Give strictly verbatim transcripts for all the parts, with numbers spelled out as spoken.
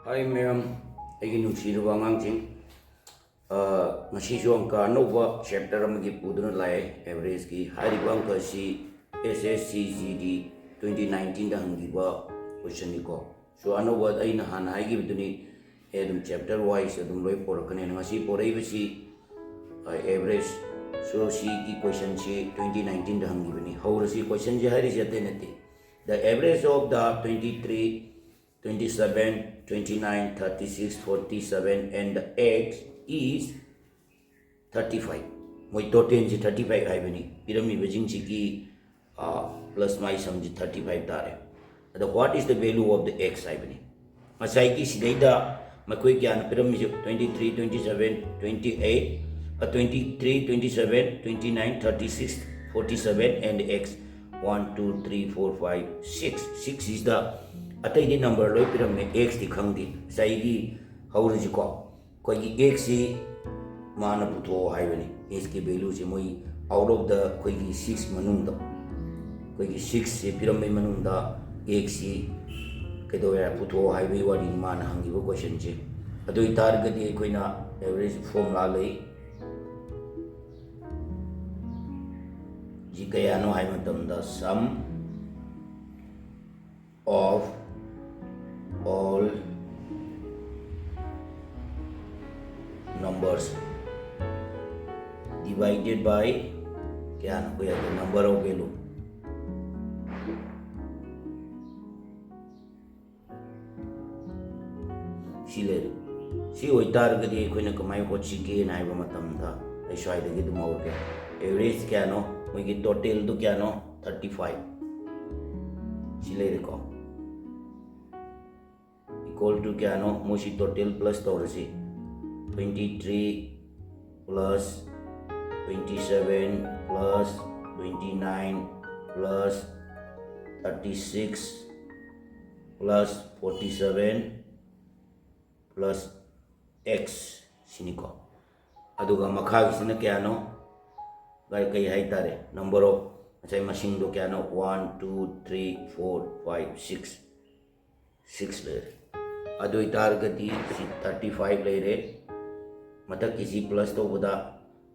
ꯍꯥꯏ ꯃꯌꯥꯝ, ꯑꯩꯒꯤ ꯅꯨꯡꯁꯤꯔꯕ ꯑꯉꯥꯡꯁꯤꯡ, ꯑ, ꯉꯁꯤꯁꯨ ꯑꯪꯀ ꯑꯅꯧꯕ ꯆꯦꯞꯇꯔ ꯑꯃꯒꯤ ꯄꯨꯗꯨꯅ ꯂꯥꯛꯑꯦ, ꯑꯦꯚꯔꯦꯖꯀꯤ꯫ ꯍꯥꯏꯔꯤꯕ ꯑꯪꯀ ꯑꯁꯤ ꯑꯦꯁ ꯑꯦꯁ ꯁꯤ ꯖꯤ ꯗꯤ ꯇ꯭ꯋꯦꯟꯇꯤ ꯅꯥꯏꯟꯇꯤꯟꯗ ꯍꯪꯈꯤꯕ ꯀꯣꯏꯁꯟꯅꯤꯀꯣ꯫ ꯁꯣ ꯑꯅꯧꯕ ꯑꯩꯅ ꯍꯥꯟꯅ ꯍꯥꯏꯈꯤꯕꯗꯨꯅꯤ, ꯑꯩ ꯑꯗꯨꯝ ꯆꯦꯞꯇꯔ ꯋꯥꯏꯁ ꯑꯗꯨꯝ ꯂꯣꯏ ꯄꯣꯔꯛꯀꯅꯤ꯫ ꯑꯗꯣ ꯉꯁꯤ ꯄꯣꯔꯛꯏꯕꯁꯤ ꯑꯦꯚꯔꯦꯖ꯫ ꯁꯣ ꯁꯤꯒꯤ ꯀꯣꯏꯁꯟꯁꯤ ꯇ꯭ꯋꯦꯟꯇꯤ ꯅꯥꯏꯟꯇꯤꯟꯗ ꯍꯪꯈꯤꯕꯅꯤ꯫ ꯍꯧꯔꯁꯤ꯫ ꯀꯣꯏꯁꯟꯁꯤ ꯍꯥꯏꯔꯤꯁꯤ ꯑꯇꯩ ꯅꯠꯇꯦ, "The average of the twenty three, twenty seven, twenty nine, thirty six, forty seven and the x is thirty five." ꯃꯣꯏ ꯇꯣꯇꯦꯜꯁꯤ ꯊꯥꯔꯇꯤ ꯐꯥꯏꯚ ꯍꯥꯏꯕꯅꯤ꯫ ꯄꯤꯔꯝꯃꯤꯕꯁꯤꯡꯁꯤꯒꯤ ꯄ꯭ꯂꯁ ꯃꯥꯏ ꯁꯝꯁꯤ ꯊꯥꯔꯇꯤ ꯐꯥꯏꯚ ꯇꯥꯔꯦ꯫ ꯑꯗ "What is the value of the x?" ꯍꯥꯏꯕꯅꯤ꯫ ꯉꯁꯥꯏꯒꯤ ꯁꯤꯗꯩꯗ ꯃꯈꯣꯏ ꯀꯌꯥꯅ ꯄꯤꯔꯝꯃꯤꯁꯦ? Twenty three, twenty seven, twenty eight, twenty three, twenty seven, twenty nine, thirty six, forty seven and x, one two three four five six꯫ Six ꯁꯤꯗ ꯑꯇꯩꯗꯤ number ꯂꯣꯏ ꯄꯤꯔꯝꯃꯦ, ꯑꯦꯛꯁꯇꯤ ꯈꯪꯗꯦ꯫ ꯉꯁꯥꯏꯒꯤ ꯍꯧꯔꯁꯤꯀꯣ꯫ ꯑꯩꯈꯣꯏꯒꯤ ꯑꯦꯛꯁꯁꯤ ꯃꯥꯅ ꯄꯨꯊꯣꯛꯑꯣ ꯍꯥꯏꯕꯅꯤ꯫ ꯑꯦꯛꯁꯀꯤ ꯚꯦꯂꯨꯁꯦ ꯃꯣꯏ ꯑꯥꯎꯠ ꯑꯣꯐ ꯗ ꯑꯩꯈꯣꯏꯒꯤ ꯁꯤꯛꯁ ꯃꯅꯨꯡꯗ, ꯑꯩꯈꯣꯏꯒꯤ ꯁꯤꯛꯁꯁꯦ ꯄꯤꯔꯝꯕꯩ ꯃꯅꯨꯡꯗ ꯑꯦꯛꯁꯁꯤ ꯀꯩꯗꯧꯋꯦ ꯍꯥꯏ ꯄꯨꯊꯣꯛꯑꯣ ꯍꯥꯏꯕꯒꯤ ꯋꯥꯔꯤꯅꯤ ꯃꯥꯅ ꯍꯪꯉꯤꯕ ꯀꯣꯏꯁꯟꯁꯦ꯫ ꯑꯗꯨ ꯑꯣꯏꯇꯥꯔꯒꯗꯤ ꯑꯩꯈꯣꯏꯅ ꯑꯦꯚꯔꯦꯖ ꯐꯣꯔꯃꯨꯂꯥ ꯂꯩ꯫ ꯁꯤ ꯀꯌꯥꯅꯣ ꯍꯥꯏꯕ ꯃꯇꯝꯗ sum of all numbers divided by ꯀꯌꯥꯅꯣ? ꯑꯩꯈꯣꯏ ꯍꯥꯏꯗꯤ number of value꯫ ꯁꯤ ꯂꯩꯔꯦ꯫ ꯁꯤ ꯑꯣꯏꯇꯥꯔꯒꯗꯤ ꯑꯩꯈꯣꯏꯅ ꯀꯃꯥꯏꯅ ꯍꯣꯠꯁꯤꯒꯦꯅ ꯍꯥꯏꯕ ꯃꯇꯝꯗ ꯑꯩ ꯁ꯭ꯋꯥꯏꯗꯒꯤ ꯑꯗꯨꯝ ꯍꯧꯔꯒꯦ꯫ ꯑꯦꯚꯔꯦꯖ ꯀꯌꯥꯅꯣ? ꯃꯣꯏꯒꯤ ꯇꯣꯇꯦꯜꯗꯨ ꯀꯌꯥꯅꯣ? Thirty five. ꯁꯤ ꯂꯩꯔꯦꯀꯣ꯫ Equal to ꯀꯌꯥꯅꯣ? ꯃꯣꯏꯁꯤ ꯇꯣꯇꯦꯜ ꯄ꯭ꯂꯁ ꯇꯧꯔꯁꯤ꯫ Twenty three plus twenty seven plus twenty nine plus thirty six plus forty seven plus x ꯁꯤꯅꯤꯀꯣ꯫ ꯑꯗꯨꯒ ꯃꯈꯥꯒꯤꯁꯤꯅ ꯀꯌꯥꯅꯣ? ꯀꯩ, ꯀꯩ ꯍꯥꯏꯇꯥꯔꯦ? Number of, ꯉꯁꯥꯏ ꯃꯁꯤꯡꯗꯣ ꯀꯌꯥꯅꯣ? One, two, three, four, five, six꯫ Six ꯂꯩꯔꯦ꯫ ꯑꯗꯨ ꯑꯣꯏꯇꯥꯔꯒꯗꯤ ꯁꯤ ꯊꯥꯔꯇꯤ ꯐꯥꯏꯚ ꯂꯩꯔꯦ꯫ ꯃꯊꯛꯀꯤꯁꯤ ꯄ꯭ꯂꯁ ꯇꯧꯕꯗ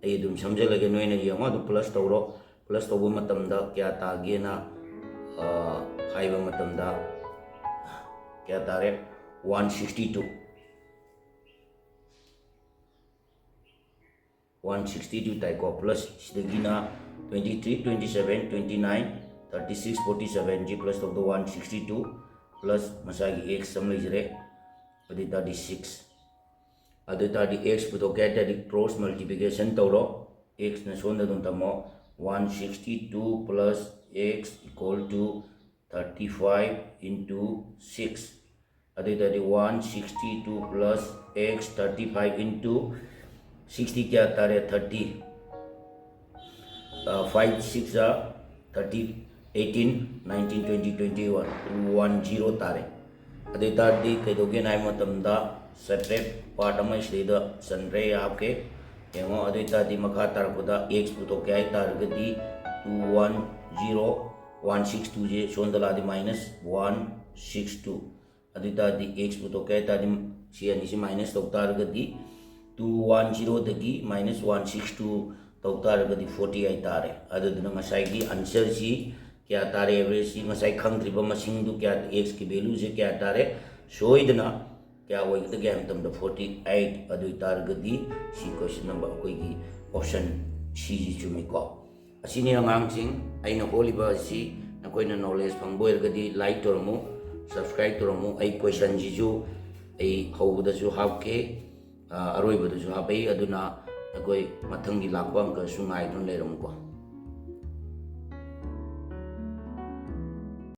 ꯑꯩ ꯑꯗꯨꯝ ꯁꯝꯖꯜꯂꯒꯦ, ꯅꯣꯏꯅ ꯌꯦꯡꯉꯣ꯫ ꯑꯗꯨ ꯄ꯭ꯂꯁ ꯇꯧꯔꯣ꯫ ꯄ꯭ꯂꯁ ꯇꯧꯕ ꯃꯇꯝꯗ ꯀꯌꯥ ꯇꯥꯒꯦꯅ, ꯑ, ꯍꯥꯏꯕ ꯃꯇꯝꯗ ꯀꯌꯥ ꯇꯥꯔꯦ? One sixty two. One sixty two ꯇꯥꯏꯀꯣ꯫ ꯄ꯭ꯂꯁ ꯁꯤꯗꯒꯤꯅ twenty three, twenty seven, twenty nine, thirty six, forty ꯁꯚꯦꯟꯁꯤ ꯄ꯭ꯂꯁ ꯇꯧꯕꯗ ꯋꯥꯟ ꯁꯤꯛꯁꯇꯤ ꯇꯨ, ꯄ꯭ꯂꯁ ꯉꯁꯥꯏꯒꯤ ꯑꯦꯛꯁ ꯑꯃ ꯂꯩꯖꯔꯦ꯫ ꯑꯗꯨ ꯑꯣꯏ ꯇꯥꯔꯗꯤ ꯁꯤꯛꯁ꯫ ꯑꯗꯨ ꯑꯣꯏ ꯇꯥꯔꯗꯤ ꯑꯦꯛꯁ ꯄꯨꯊꯣꯛꯀꯦ ꯍꯥꯏ ꯇꯥꯔꯗꯤ ꯀ꯭ꯔꯣꯁ ꯃꯜꯇꯤꯄ꯭ꯂꯤꯀꯦꯁꯟ ꯇꯧꯔꯣ꯫ ꯑꯦꯛꯁꯅ ꯁꯣꯝꯗ ꯑꯗꯨꯝ ꯊꯝꯃꯣ꯫ One sixty two plus x equal to thirty five into six꯫ ꯑꯗꯨ ꯑꯣꯏ ꯇꯥꯔꯗꯤ one sixty two plus x thirty five into sixty ꯀꯌꯥ ꯇꯥꯔꯦ? Thirty꯫ Five six are thirty, eighteen, nineteen, twenty, twenty one, one zero ꯇꯥꯔꯦ꯫ ꯑꯗꯨ ꯑꯣꯏ ꯇꯥꯔꯗꯤ ꯀꯩꯗꯧꯒꯦꯅ ꯍꯥꯏꯕ ꯃꯇꯝꯗ, ꯁꯦꯄꯔꯦꯠ ꯄꯥꯔꯠ ꯑꯃ ꯁꯤꯗꯩꯗ ꯆꯟꯗ꯭ꯔꯦ, ꯍꯥꯞꯀꯦ꯫ ꯌꯦꯡꯉꯣ꯫ ꯑꯗꯨ ꯑꯣꯏ ꯇꯥꯔꯗꯤ ꯃꯈꯥ ꯇꯥꯔꯛꯄꯗ ꯑꯦꯛꯁ ꯄꯨꯊꯣꯛꯀꯦ ꯍꯥꯏ ꯇꯥꯔꯒꯗꯤ, two one zero, one six twoꯁꯦ ꯁꯣꯝꯗ ꯂꯥꯛꯑꯗꯤ minus one six two꯫ ꯑꯗꯨ ꯑꯣꯏ ꯇꯥꯔꯗꯤ ꯑꯦꯛꯁ ꯄꯨꯊꯣꯛꯀꯦ ꯍꯥꯏ ꯇꯥꯔꯗꯤ ꯁꯤ ꯑꯅꯤꯁꯤ ꯃꯥꯏꯅꯁ ꯇꯧ ꯇꯥꯔꯒꯗꯤ, two one zeroꯗꯒꯤ minus one six two ꯇꯧ ꯇꯥꯔꯒꯗꯤ forty ꯍꯥꯏ ꯇꯥꯔꯦ꯫ ꯑꯗꯨꯗꯨꯅ ꯉꯁꯥꯏꯒꯤ ꯑꯟꯁꯔꯁꯤ ꯀꯌꯥ ꯇꯥꯔꯦ? ꯑꯦꯚꯔꯦꯖꯁꯤ ꯉꯁꯥꯏ ꯈꯪꯗ꯭ꯔꯤꯕ ꯃꯁꯤꯡꯗꯨ ꯀꯌꯥ, ꯑꯦꯛꯁꯀꯤ ꯚꯦꯂꯨꯁꯦ ꯀꯌꯥ ꯇꯥꯔꯦ? ꯁꯣꯏꯗꯅ ꯀꯌꯥ ꯑꯣꯏꯒꯗꯒꯦ ꯍꯥꯏꯕ ꯃꯇꯝꯗ forty eight꯫ ꯑꯗꯨ ꯑꯣꯏ ꯇꯥꯔꯒꯗꯤ ꯁꯤ ꯀꯣꯏꯁꯟ ꯅꯝꯕꯔ ꯑꯩꯈꯣꯏꯒꯤ ꯑꯣꯞꯁꯟ ꯁꯤꯁꯤ ꯆꯨꯝꯃꯤꯀꯣ꯫ ꯑꯁꯤꯅꯤ ꯑꯉꯥꯡꯁꯤꯡ, ꯑꯩꯅ ꯍꯣꯠꯂꯤꯕ ꯑꯁꯤ ꯅꯈꯣꯏꯅ ꯅꯣꯂꯦꯖ ꯐꯪꯕ ꯑꯣꯏꯔꯒꯗꯤ ꯂꯥꯏꯛ ꯇꯧꯔꯝꯃꯨ, ꯁꯕꯁꯀ꯭ꯔꯥꯏꯕ ꯇꯧꯔꯝꯃꯨ꯫ ꯑꯩ ꯀꯣꯏꯁꯟꯁꯤꯁꯨ ꯑꯩ ꯍꯧꯕꯗꯁꯨ ꯍꯥꯞꯀꯦ, ꯑ, ꯑꯔꯣꯏꯕꯗꯁꯨ ꯍꯥꯞꯄꯛꯏ꯫ ꯑꯗꯨꯅ ꯑꯩꯈꯣꯏ ꯃꯊꯪꯒꯤ ꯂꯥꯛꯄ ꯑꯪꯀꯁꯨ ꯉꯥꯏꯗꯨꯅ ꯂꯩꯔꯝꯃꯨꯀꯣ꯫